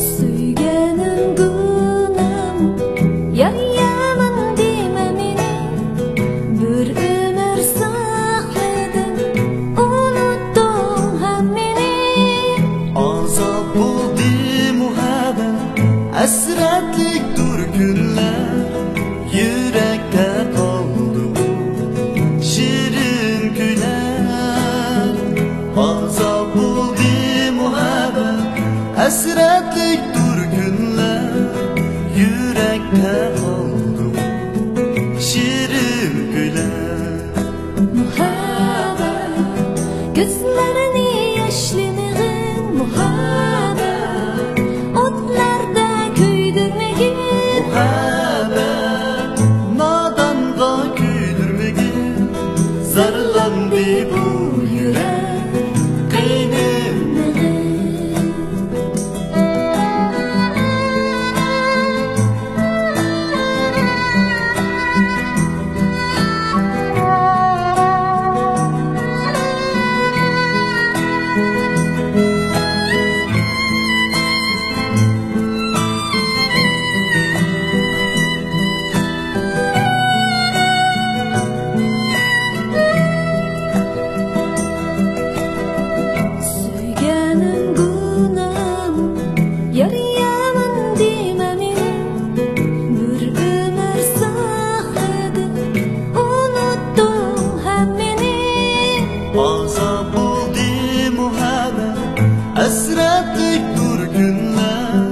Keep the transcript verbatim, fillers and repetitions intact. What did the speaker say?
سۆيگەنىم گۇناھىم، يار يامان دېمە مېنى. بىر ئۆمۈر ساقلىدىڭ، ئۇنۇتتۇڭ ھەممىنى. ئازاب بولدى مۇھەببەت، ھەسرەتلىكتۇر كۈنلەر. يۈرەكتە قالدى شېرىن كۈيلەر. ئازاب بولدى مۇھەببەت، ھەسرەتلىكتۇر كۈنلەر. يۈرەكتە قالدى شېرىن كۈيلەر. مۇھەببەت، كۆزلەرنى ياشلىمىغىن، مۇھەببەت، ئوتلاردا كۆيدۈرمىگىن. مۇھەببەت، نادانغا كۆيدۈرمىگىن، زارلاندى بۇ يۈرەك قىينىمىغىن. سۆيگەنىم گۇناھىم، يار يامان دېمە مېنى. بىر ئۆمۈر ساقلىدىڭ، ئۇنۇتتۇڭ ھەممىنى. ئازاب بولدى مۇھەببەت، ھەسرەتلىكتۇر كۈنلەر.